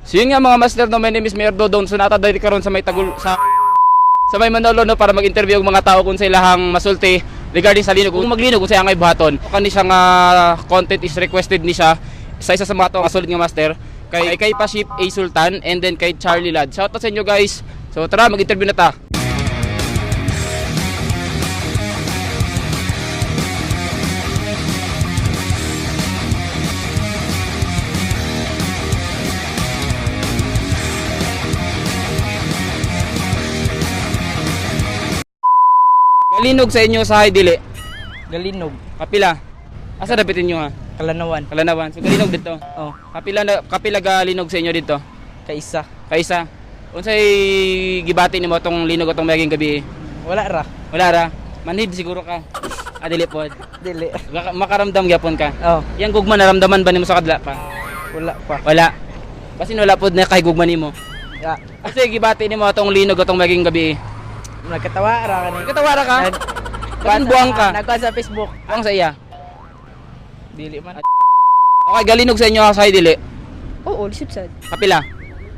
So yun nga, mga master, no, my name is Mayor Dodong. So naa ta diri karon sa may tagul sa may Manolo, no, para mag-interview og mga tao kung sa ilahang masulti regarding sa linog. Kung maglinog, kung sa angay buhaton. Kani siya nga content is requested ni siya sa isa sa mga tao nga solid nga master kay kay Paship A Sultan and then kay Charlie Lad. Shout out sa inyo, guys. So tara, mag-interview na ta. Galinog sa inyo sa dili? Galinog. Kapila? Asa dapitin nyo ha? Kalanawan. Kalanawan. So galinog dito. Oh, Kapila na kapila galinog sa inyo dito? Kaisa. Kaisa. Unsay gibati nimo atong linog atong maging gabi? Wala ra. Wala ra. Manhid siguro ka. Ah, dili pod. Dili. Makaramdam gyapon ka. Oh, Yang gugma naramdaman ba nimo sa kadla pa? Wala pa. Wala. Basin wala pod na kay gugma nimo. Ya, Unsay gibati nimo atong linog atong maging gabi? Nagkatawa ra kani. Katawa ra ka? Basin buwang ka. Nagkuan sa Facebook. Buwang sa iya. Dili man. Okay, galinog sa inyo sa dili? Oo, lisod sad. Kapila?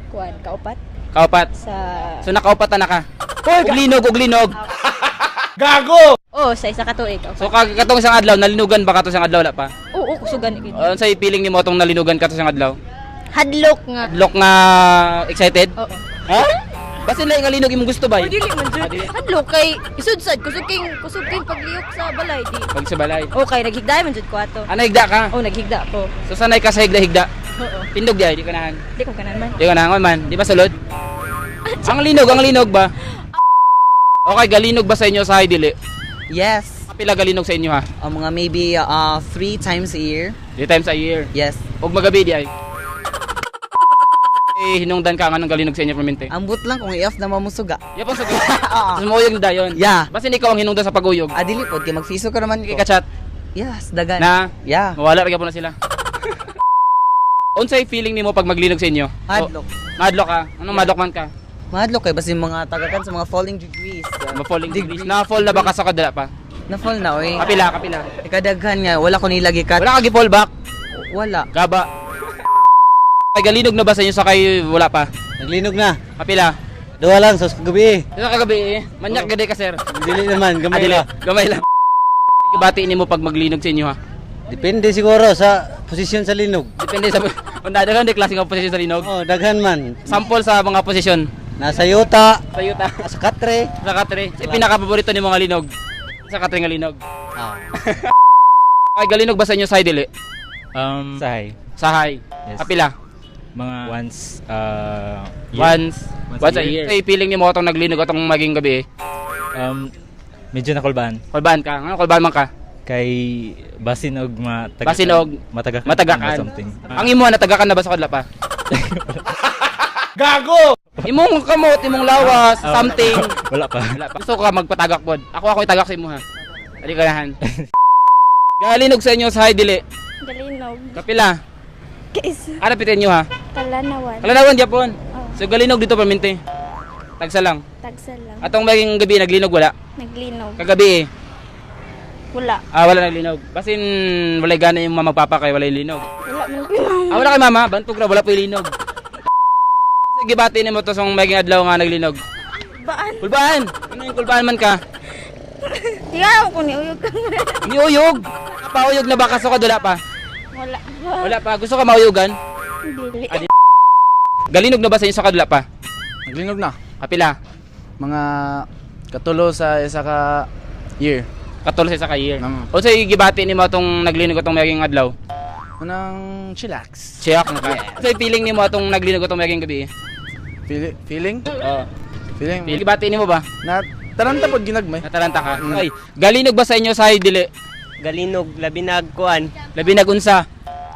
Kuan, kaupat Kaupat. sa So nakaupatan na ka. Og linog, og linog. Oh, sa isa ka tuig. Kaupat. So katong isang adlaw nalinugan ba kato isang adlaw, wala pa? Oo, kusugan gid. Unsay feeling nimo atong nalinugan kato isang adlaw? Hadlok nga. Adlok nga excited? Oo. Ha? Basin lang nga linog imong gusto ba? Uy, dili man jud. Hadlok kay isod sad kusog king pagliyok sa balay di. Pag sa balay. Okay, naghigda man jud ko ato. Ano, higda ka? Oh, naghigda ko. So sanay ka sa higda-higda. Oo. Tindog di ay, di ka nahan. Di ko kanan man. Di ka nahan man, di ba sulod? Ang linog ba? Okay, galinog ba sa inyo sa dili? Yes. Kapila galinog sa inyo ha? Ang mga maybe three times a year. Three times a year. Yes. Og magabi di ay. Eh, hinungdan ka nga ng galinog sa inyo permente. Ambot lang kung i-off na mamusuga. Yapon sa Tapos mauyog na dayon. Yeah. Basin ikaw ang hinungdan sa paguyog. Adili pod kay magfiso ka naman Kay ko. ka-chat Yes, dagan. na Yeah. mawala ra gyapon na sila. Unsay feeling nimo pag maglinog sa inyo? Madlock. Oh, madlock ka. Anong madlock man ka? Madlock kay basta yung mga tagakan sa mga falling degrees. Ma-falling degrees. Na-fall na ba ka sa kadala pa? Na-fall na oy. Kapila, kapila. Ikadaghan nga wala ko nilagi kat. Wala ka gi-fall back. Wala. Gaba. Ay, galinog na ba sa inyo sa kay wala pa? Naglinog na. Kapila? Duha lang sa gabi. Sa kagabi eh. Manyak gade ka, sir. Dili naman, gamay Adili. lang. Gamay lang. Gibati nimo pag maglinog sa inyo ha? Depende siguro sa posisyon sa linog. Depende sa kung daghan di klase nga posisyon sa linog. Oh, daghan man. Sample sa mga posisyon. Nasa yuta, Sa yuta. sa katre. Sa katre. Sa pinaka-paborito ni mga linog. Sa katre nga linog. Ah. Ay, galinog ba sa inyo sa dili? Sahay. Sahay. Yes. Kapila? Mga once year. Once. Once Once a a year. year. Ay, feeling nimo atong naglinog atong maging gabi? Medyo nakulbaan Kulbaan ka. Ano kulbaan man ka? Kay basin og matagakan. Basin og matagakan. Matagakan. Or something. Ang imo natagakan na ba sa kadla pa? Gago! Imong kamot, imong lawas, Ah, something. Wala pa. Wala pa. Gusto ka magpatagak pod. Ako ako itagak sa imo ha. Dali ka nahan. Galinog sa inyo sa dili? Galinog. Kapila? Kaisa. Ara pitin nyo ha? Kalanawan. Kalanawan Japon. Oo. So galinog dito permente. Tagsa lang. Tagsa lang. Atong maging gabi naglinog wala? Naglinog. Kagabi eh. Wala. Ah, wala naglinog. Basin walay gana yung mama magpapa kay walay linog. Wala man ko mama. Ah, wala kay mama, bantog ra wala pa linog. Sige, bati nimo to song maging adlaw nga naglinog. Baan? Kulbaan. Ano yung kulbaan man ka? Di ka ko ni uyog ka. Niuyog. Pauyog na ba ka sa wala pa? Wala. Wala pa. Gusto ka mauyugan? Dili. Ah, Galinog na ba sa inyo sa kadula pa? Naglinog na. Kapila? Mga katulo sa isa ka year. Katulo sa isa ka year. Tama. O sa gibati nimo atong naglinog atong maging adlaw? Unang chillax. Check na ka. Sa feeling nimo atong naglinog atong maging gabi? Feeling? Oo. Feeling? Feeling gibati nimo ba? Na taranta pod ginagmay. Nataranta ka. Ay, galinog ba sa inyo sa dili? Galinog, labi nagkuan. Labi nagunsa.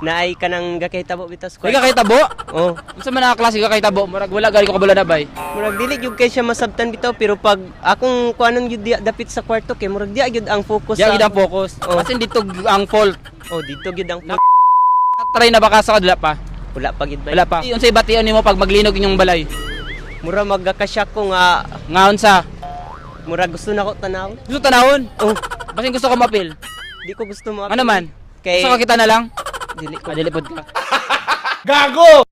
Naay ka nang gakahitabo bitas Di ka kahitabo? Oh. Unsa man ang klase ka kahitabo? Murag wala gali ko kabalo na bay. Murag dili gyud kay siya masabtan bitaw, pero pag akong kuanon gyud diya dapit sa kwarto kay murag diya gyud ang focus Diya sa gid ang focus. Oh. Basin dito ang fault. Oh, dito gyud ang focus. Try na ba ka sa kadla pa? Wala pa gyud bay. Wala pa. Unsay bation nimo pag maglinog inyong balay? Mura magkakasya ko nga Nga unsa? Murag gusto na ko tanawon. Gusto tanawon? Oh, Basin gusto ko mapil. Di ko gusto mo. Ano man? Kay Gusto ka kita na lang? Dili ko. Dili pod ka. Gago!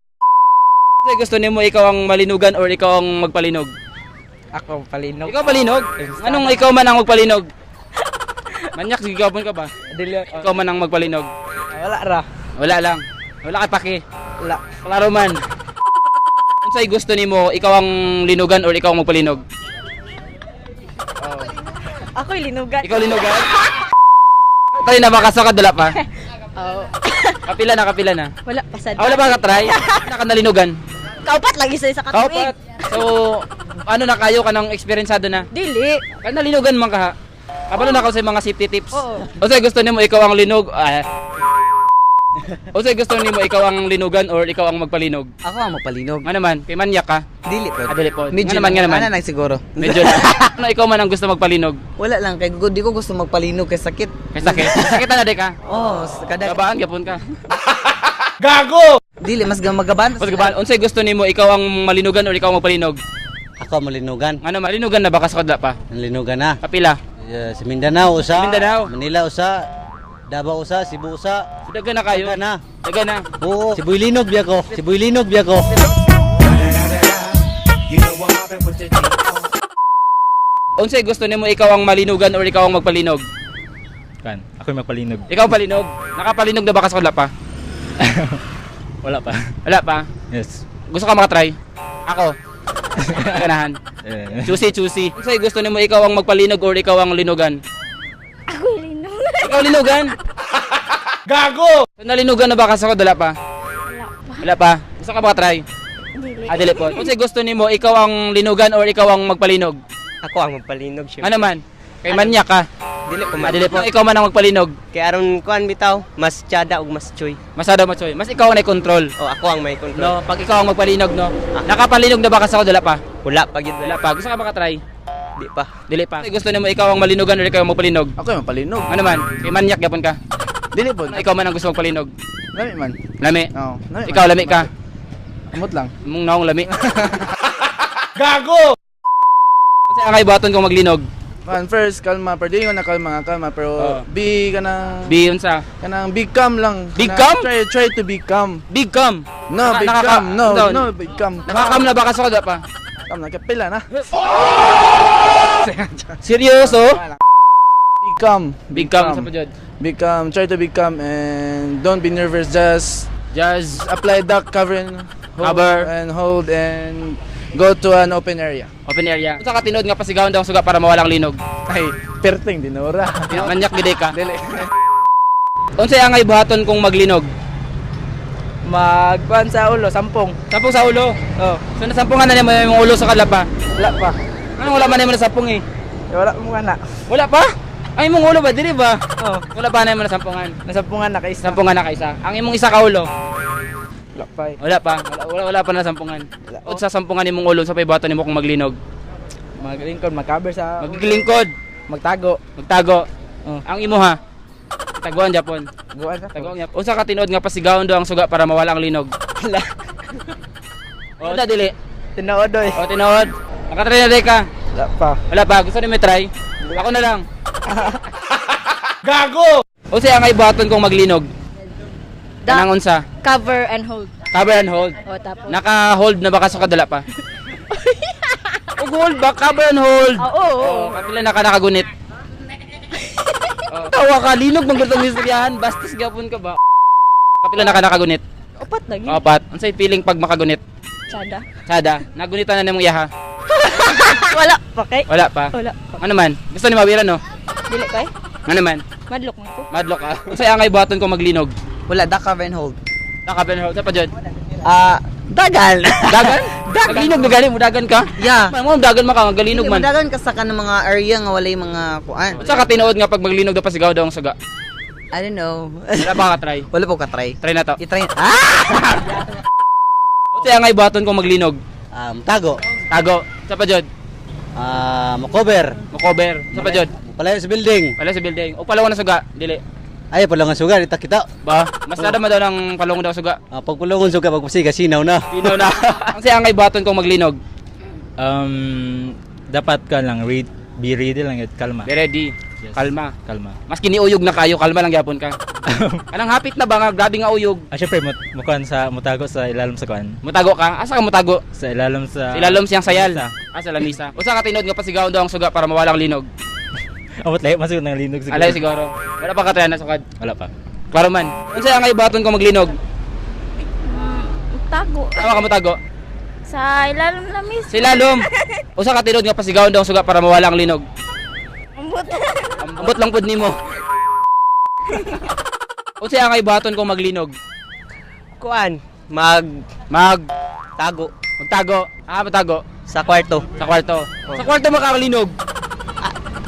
Kasi gusto nimo, ikaw ang malinugan or ikaw ang magpalinog? Ako palinog. Ikaw palinog? Anong ikaw man ang magpalinog? Manyak, sige ka ba? Dili. Ikaw man ang magpalinog. Wala ra. Wala lang. Wala ka paki. Wala. Klaro man. Unsay gusto nimo, ikaw ang linugan or ikaw ang magpalinog? Ako'y linugan. Ikaw linugan? Try na ba ka dala pa? Oo. Kapila na, kapila na. Wala pa sad. Ah, wala pa ka try? Wala ka nalinugan? Kaupat lagi sa isa ka tuig. Kaupat. So, ano na kayo ka ng eksperyensado na? Dili. Kaya nalinugan man ka ha? Kabalo na ka sa mga safety tips. Oo. O say gusto nimo ikaw ang linog, ah. O say gusto nimo ikaw ang linugan or ikaw ang magpalinog? Ako ang mapalinog. Nga naman, kay manyak ka. Dili po. Ah, dili po. Medyo Nga naman, nga naman. Ana lang siguro. Medyo na. Ano ikaw man ang gusto magpalinog? Wala lang kay di ko gusto magpalinog kay sakit. Kay sakit. Sakit na di ka. Oh, kada Gabaan gyapon ka. dili mas magaban. Mas gabaan, unsay gusto nimo, ikaw ang malinugan or ikaw ang magpalinog? Ako malinugan. Nga naman, linugan na ba ka sa kadla pa? Linugan na. Kapila. Sa Mindanao usa. Mindanao. Manila usa. Davao usa, Cebu usa. So, daga na kayo. Daga na. Daga na. Oo, Cebu Linog biya ko. Cebu Linog biya ko. Unsay gusto nimo, ikaw ang malinugan or ikaw ang magpalinog? Kan, ako'y magpalinog. Ikaw ang palinog. Nakapalinog na ba ka sa kadla pa? Wala pa. Wala pa. Yes. Gusto ka makatry? Ako. Ganahan. Eh, Choosy, choosy. Unsay gusto nimo, ikaw ang magpalinog or ikaw ang linugan? Ako'y linugan. Ikaw linugan? Gago! So, nalinugan na ba ka sa kadla pa? Wala pa. Wala pa. Gusto ka makatry? Dili. Ah, dili po. Unsay gusto nimo, ikaw ang linugan or ikaw ang magpalinog? Ako ang magpalinog syempre. Ano man? Kay manyak ka. Dili ko Ah, man. dili po. Ikaw man ang magpalinog. Kay aron kuan bitaw, mas tsada ug mas choy. Masado matsoy. Mas ikaw ang control. Oh, ako ang may control. No, pag ikaw ang magpalinog, no. Nakapalinog na ba ka sa kadla pa? Wala pa gyud. Wala pa. Gusto ka makatry? Di pa. Dili pa. Unsay gusto nimo, ikaw ang malinugan or ikaw ang magpalinog? Ako yung mapalinog. Ano man? Kay manyak gyapon ka. Dili po. Ikaw man ang gusto magpalinog. Lami man. Lami. Oo. Lami man. Ikaw lami ka. Amot lang. Mong naong lami. Gago! Unsa ang kaibaton kung maglinog? Man, first kalma, pero di ko na kalma nga kalma pero Oo. be kanang Be unsa? kanang big calm lang. Big Kanang calm? Try to be calm. Big calm. No, big calm. No, no, big calm. Nakakam na ba ka sa kada pa? Calm na kapila na. Seryoso? Be calm. Big calm sa pajod. Be calm. Try to be calm and don't be nervous. Just Just apply duck cover and hold Cover. and hold and go to an open area. Open area. Unsa ka tinuod nga pasigawan daw ang suga para mawalang linog? Ay, perting dinora. Manyak gid ka. Dili. Unsay angay buhaton kung maglinog? Magkuan sa ulo, sampung. Sampung sa ulo. Oh, So nasampungan na nimo yung ulo sa kadla pa. wala pa. Anong wala man nimo nasampung eh? Eh, wala mo na. Wala pa? Ay imong ulo ba dili ba? Oh, Wala pa na nimo nasampungan. nasampungan na kaysa. Sampungan na kaisa. Ang imong isa ka ulo. Wala pa eh. Wala pa. Wala pa na sampungan. O sa sampungan nimong ulo sa paybuhaton nimo kung maglinog. Maglingkod, mag-cover sa Maglingkod, magtago. magtago. Oh. Ang imo ha. Taguan Japon. Guan sa. Taguan Japon. Unsa ka tinuod nga pasigaon do ang suga para mawala ang linog? Wala. O da dili. Tinuod oy. O tinuod. Nakatry na di ka. Wala pa. Wala pa. Gusto nimo try? Ako na lang. Gago! Unsa ang buhaton kung maglinog? Da- Kanang unsa? Cover and hold. Cover and hold. O tapos. Naka-hold na ba ka sa kadala pa? Ug hold ba? Cover and hold. Oo. Oo. Oo, kapila na ka nakagunit. Oh. Tawa ka, linog man gud tong istoryahan, bastos gyapon ka ba? Kapila na ka nakagunit. Upat lagi. Opat. Unsay feeling pag makagunit? Tsada. Sada, nagunitan na nimong iyaha. Wala pa kay. Wala pa. Wala. Ano man? Gusto ni mawira no? Dili kay. Ano man? Madlok man ko. Madlock ka. Unsay angay buhaton kung maglinog? Wala duck cover and hold. Naka and hold sa pa jud. Ah, dagan. Dagan? Maglinog na gani mo dagan ka? Yeah. Man mo dagan man ka, galinog man. Dagan ka sa kanang mga area nga walay mga kuan. Unsa ka tinuod nga pag maglinog daw pasigaw daw ang suga? I don't know. Wala pa ka try. Wala po ka try. Try na to. I-try. Ah! Unsay angay buhaton kung maglinog? Tago. Tago. Sa pa jud. Makover. Mo-cover. Sa pa jud. Palayo sa building. Wala sa building. O palawan na suga, dili. Ay, pala nga suga, dita kita. Ba, mas nada man daw ng palong daw suga. Ah, pagpulungon suga, pagpasiga, sinaw na. Pino na. Ang siya angay buhaton kung maglinog. Dapat ka lang, read, be ready lang at kalma. Be ready. Yes. Kalma. Kalma. Maski niuyog na kayo, kalma lang gyapon ka. Anang hapit na ba nga grabe nga uyog? Ah, syempre, mukuan sa, mutago sa ilalim sa kuan. Mutago ka? Asa ka mutago? Sa ilalim sa... Sa ilalom siyang sayal. Lamisa. Ah, sa lamisa. Usa ka tinuod nga pasigaw daw ang suga para mawala ang linog. Amot lahi, masugod ng linog siguro. Alay siguro. Wala pa ka try na sukad. Wala pa. Klaro man. Unsa ang ibaton ko maglinog? Tago. Tawa ka mutago. Sa ilalim na miss. Sa ilalom. Usa ka tinuod nga pasigaw daw ang suga para mawala ang linog. Ambot. Ambot lang pud nimo. Unsa ang ibaton ko maglinog? Kuan, mag Mag tago magtago. Ah, matago sa kwarto. sa kwarto. Sa kwarto makakalinog.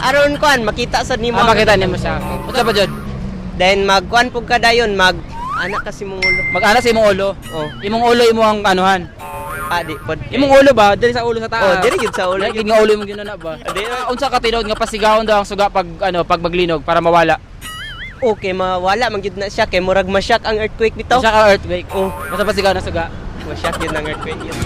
Aron kuan makita sad nimo. Ah, makita nimo siya. Unsa pa jud? Then mag kuan pug ka dayon mag anak kasi mong ulo. Mag-ana sa imong ulo. Oh, Imong ulo imo ang anuhan. ah, di pod. Imong ulo ba? Dili sa ulo sa taas. Oh, dili gyud sa ulo. Dili gid nga ulo imong ginana ba? Di. Ah, unsa ka tinuod nga pasigawon daw ang suga pag ano pag maglinog para mawala? Okay, mawala man gyud na siya kay murag masyak ang earthquake bitaw. Siya ka earthquake. Oh, Basta pasigaw na suga. masyak gyud ang earthquake yun.